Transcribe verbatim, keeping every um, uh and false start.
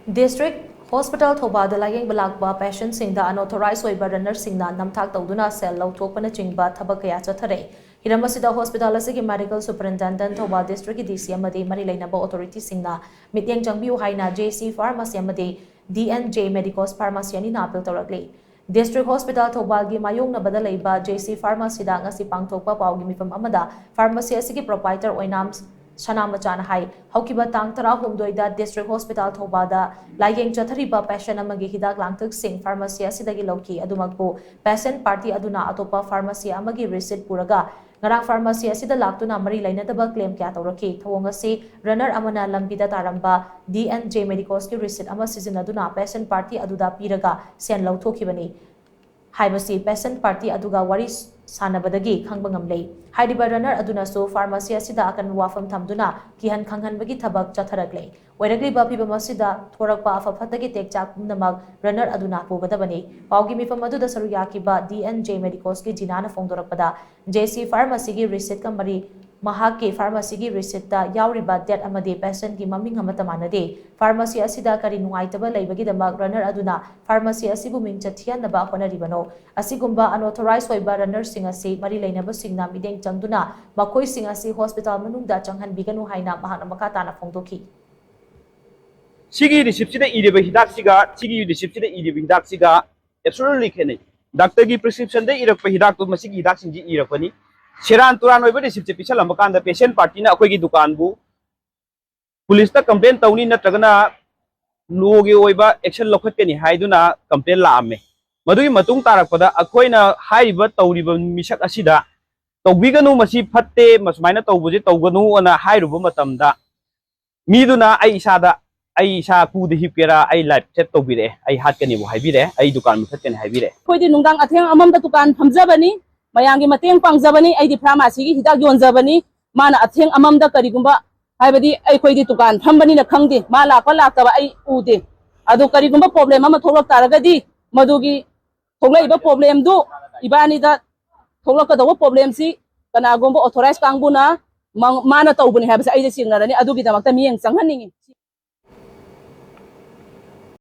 District Hospital ꯊꯧꯕꯥꯜꯗ ꯂꯥꯌꯦꯡꯕ ꯂꯥꯛꯄ patientꯁꯤꯡꯗ unauthorized ꯑꯣꯏꯕ runnerꯁꯤꯡꯅ ꯅꯝꯊꯥꯛ ꯇꯧꯗꯨꯅ ꯁꯦꯜ ꯂꯧꯊꯣꯛꯄꯅꯆꯤꯡꯕ ꯊꯕꯛ ꯀꯌꯥ ꯆꯠꯊꯔꯦ꯫ ꯍꯤꯔꯝ ꯑꯁꯤꯗ hospital ꯑꯁꯤꯒꯤ medical superintendent, Thoubal districtꯀꯤ D C ꯑꯃꯗꯤ ꯃꯔꯤ ꯂꯩꯅꯕ authorityꯁꯤꯡꯅ ꯃꯤꯠꯌꯦꯡ ꯆꯪꯕꯤꯌꯨ ꯍꯥꯏꯅ J C Pharmacy ꯑꯃꯗꯤ D N J Medicos Pharmacy ꯑꯅꯤꯅ appeal ꯇꯧꯔꯛꯂꯤ꯫ District Hospital ꯊꯧꯕꯥꯜꯒꯤ ꯃꯥꯌꯣꯛꯅꯕꯗ ꯂꯩꯕ J C Pharmacyꯗ ꯉꯁꯤ ꯄꯥꯡꯊꯣꯛꯄ ꯄꯥꯎꯒꯤ ꯃꯤꯐꯝ ꯑꯃꯗ pharmacy ꯑꯁꯤꯒꯤ proprietor ꯑꯣꯏꯅꯥꯝ ꯁꯅꯥꯃꯆꯥꯅ ꯍꯥꯏ, ꯍꯧꯈꯤꯕ ꯇꯥꯡ ꯇꯔꯥꯍꯨꯝꯗꯣꯏꯗ District Hospital ꯊꯧꯕꯥꯜꯗ ꯂꯥꯌꯦꯡ ꯆꯠꯊꯔꯤꯕ patient ꯑꯃꯒꯤ ꯍꯤꯗꯥꯛ ꯂꯥꯡꯊꯛꯁꯤꯡ pharmacy ꯑꯁꯤꯗꯒꯤ ꯂꯧꯈꯤ꯫ ꯑꯗꯨꯃꯛꯄꯨ patient party ꯑꯗꯨꯅ ꯑꯇꯣꯞꯄ pharmacy ꯑꯃꯒꯤ receipt ꯄꯨꯔꯒ ꯉꯔꯥꯡ pharmacy ꯑꯁꯤꯗ ꯂꯥꯛꯇꯨꯅ ꯃꯔꯤ ꯂꯩꯅꯗꯕ claim ꯀꯌꯥ ꯇꯧꯔꯛꯈꯤ꯫ ꯊꯧꯑꯣꯡ ꯑꯁꯤ runner ꯑꯃꯅ ꯂꯝꯕꯤꯗ ꯇꯥꯔꯝꯕ D N J Medicosꯀꯤ receipt ꯑꯃ ꯁꯤꯖꯤꯟꯅꯗꯨꯅ patient party ꯑꯗꯨꯗ ꯄꯤꯔꯒ ꯁꯦꯜ ꯂꯧꯊꯣꯛꯈꯤꯕꯅꯤ ꯍꯥꯏꯕꯁꯤ patient party ꯑꯗꯨꯒ ꯋꯥꯔꯤ ꯁꯥꯟꯅꯕꯗꯒꯤ ꯈꯪꯕ ꯉꯝꯂꯦ꯫ ꯍꯥꯏꯔꯤꯕ runner ꯑꯗꯨꯅꯁꯨ pharmacy ꯑꯁꯤꯗ ꯑꯀꯟꯕ ꯋꯥꯐꯝ ꯊꯝꯗꯨꯅ ꯀꯤꯍꯟ ꯈꯪꯍꯟꯕꯒꯤ ꯊꯕꯛ ꯆꯠꯊꯔꯛꯂꯦ꯫ ꯑꯣꯏꯔꯛꯂꯤꯕ ꯐꯤꯚꯝ ꯑꯁꯤꯗ ꯊꯣꯔꯛꯄ ꯑꯐ ꯐꯠꯇꯒꯤ ꯇꯦꯛꯆꯥꯛ ꯄꯨꯝꯅꯃꯛ runner ꯑꯗꯨꯅ ꯄꯨꯒꯗꯕꯅꯤ꯫ ꯄꯥꯎꯒꯤ ꯃꯤꯐꯝ ꯑꯗꯨꯗ ꯁꯔꯨꯛ ꯌꯥꯈꯤꯕ D N J Medicosꯀꯤ ꯖꯤꯅꯥꯅ ꯐꯣꯡꯗꯣꯔꯛꯄꯗ, J C Pharmacyꯒꯤ receiptꯀ ꯃꯔꯤ ꯃꯍꯥꯛꯀꯤ pharmacyꯒꯤ receiptꯇ ꯌꯥꯎꯔꯤꯕ date ꯑꯃꯗꯤ patientꯀꯤ ꯃꯃꯤꯡ ꯑꯃꯠꯇ ꯃꯥꯟꯅꯗꯦ꯫ Pharmacy ꯑꯁꯤꯗ ꯀꯔꯤ ꯅꯨꯡꯉꯥꯏꯇꯕ ꯂꯩꯕꯒꯤꯗꯃꯛ runner ꯑꯗꯨꯅ pharmacy ꯑꯁꯤꯕꯨ ꯃꯤꯡꯆꯠ ꯊꯤꯍꯟꯅꯕ ꯍꯣꯠꯅꯔꯤꯕꯅꯣ? ꯑꯁꯤꯒꯨꯝꯕ unauthorized ꯑꯣꯏꯕ runnerꯁꯤꯡ ꯑꯁꯤ ꯃꯔꯤ ꯂꯩꯅꯕꯁꯤꯡꯅ ꯃꯤꯠꯌꯦꯡ ꯆꯪꯗꯨꯅ ꯃꯈꯣꯏꯁꯤꯡ ꯑꯁꯤ hospital ꯃꯅꯨꯡꯗ ꯆꯪꯍꯟꯕꯤꯒꯅꯨ ꯍꯥꯏꯅ ꯃꯍꯥꯛꯅ ꯃꯈꯥ ꯇꯥꯅ ꯐꯣꯡꯗꯣꯛꯈꯤ꯫ ꯁꯤꯒꯤ receiptꯁꯤꯗ ꯏꯔꯤꯕ ꯍꯤꯗꯥꯛꯁꯤꯒ ꯁꯤꯒꯤ receiptꯁꯤꯗ ꯏꯔꯤꯕ ꯍꯤꯗꯥꯛꯁꯤꯒ absolutely ꯈꯦꯠꯅꯩ꯫ Doctorꯒꯤ prescriptionꯗ ꯏꯔꯛꯄ ꯍꯤꯗꯥꯛꯇꯨ ꯃꯁꯤꯒꯤ ꯍꯤꯗꯥꯛꯁꯤꯡꯁꯤ ꯏꯔꯛꯄꯅꯤ꯫ ꯁꯦꯔꯥꯟ ꯇꯨꯔꯥꯟ ꯑꯣꯏꯕ receiptꯁꯦ ꯄꯤꯁꯜꯂꯝꯕ ꯀꯥꯟꯗ patient partyꯅ ꯑꯩꯈꯣꯏꯒꯤ ꯗꯨꯀꯥꯟꯕꯨ policeꯇ complain ꯇꯧꯅꯤ ꯅꯠꯇ꯭ꯔꯒꯅ lawꯒꯤ ꯑꯣꯏꯕ action ꯂꯧꯈꯠꯀꯅꯤ ꯍꯥꯏꯗꯨꯅ complain ꯂꯥꯛꯑꯝꯃꯦ꯫ ꯃꯗꯨꯒꯤ ꯃꯇꯨꯡ ꯇꯥꯔꯛꯄꯗ ꯑꯩꯈꯣꯏꯅ ꯍꯥꯏꯔꯤꯕ ꯇꯧꯔꯤꯕ ꯃꯤꯁꯛ ꯑꯁꯤꯗ ꯇꯧꯕꯤꯒꯅꯨ, ꯃꯁꯤ ꯐꯠꯇꯦ, ꯃꯁꯨꯃꯥꯏꯅ ꯇꯧꯕꯁꯦ ꯇꯧꯒꯅꯨ ꯑꯅ ꯍꯥꯏꯔꯨꯕ ꯃꯇꯝꯗ ꯃꯤꯗꯨꯅ ꯑꯩ ꯏꯁꯥꯗ, "ꯑꯩ ꯏꯁꯥ ꯀꯨꯗ ꯍꯤꯞꯀꯦꯔꯥ, ꯑꯩ life threat ꯇꯧꯕꯤꯔꯛꯑꯦ, ꯑꯩ ꯍꯥꯠꯀꯅꯤꯕꯨ ꯍꯥꯏꯕꯤꯔꯛꯑꯦ, ꯑꯩ ꯗꯨꯀꯥꯟ ꯃꯨꯊꯠꯀꯅꯤ ꯍꯥꯏꯕꯤꯔꯛꯑꯦ"꯫ ꯑꯩꯈꯣꯏꯗꯤ ꯅꯨꯡꯗꯥꯡ ꯑꯊꯦꯡ ꯑꯃꯝꯗ ꯗꯨꯀꯥꯟ ꯐꯝꯖꯕꯅꯤ, ꯃꯌꯥꯝꯒꯤ ꯃꯇꯦꯡ ꯄꯥꯡꯖꯕꯅꯤ, ꯑꯩꯗꯤ pharmacyꯒꯤ ꯍꯤꯗꯥꯛ ꯌꯣꯟꯖꯕꯅꯤ꯫ ꯃꯥꯅ ꯑꯊꯦꯡ ꯑꯃꯝꯗ ꯀꯔꯤꯒꯨꯝꯕ, ꯍꯥꯏꯕꯗꯤ ꯑꯩꯈꯣꯏꯗꯤ ꯗꯨꯀꯥꯟ ꯐꯝꯕꯅꯤꯅ ꯈꯪꯗꯦ, ꯃꯥ ꯂꯥꯛꯄ ꯂꯥꯛꯇꯕ ꯑꯩ ꯎꯗꯦ꯫ ꯑꯗꯨ ꯀꯔꯤꯒꯨꯝꯕ problem ꯑꯃ ꯊꯣꯛꯂꯛ ꯇꯥꯔꯒꯗꯤ ꯃꯗꯨꯒꯤ ꯊꯣꯛꯂꯛꯏꯕ problemꯗꯨ ꯏꯕꯥꯅꯤꯗ ꯊꯣꯛꯂꯛꯀꯗꯧꯕ problemꯁꯤ ꯀꯅꯥꯒꯨꯝꯕ authorized ꯀꯥꯡꯕꯨꯅ ꯃꯥ-, ꯃꯥꯅ ꯇꯧꯕꯅꯤ ꯍꯥꯏꯕꯁꯦ ꯑꯩꯗꯤ ꯆꯤꯡꯅꯔꯅꯤ꯫ ꯑꯗꯨꯒꯤꯗꯃꯛꯇ ꯃꯤꯠꯌꯦꯡ ꯆꯪꯍꯟꯅꯤꯡꯉꯤ꯫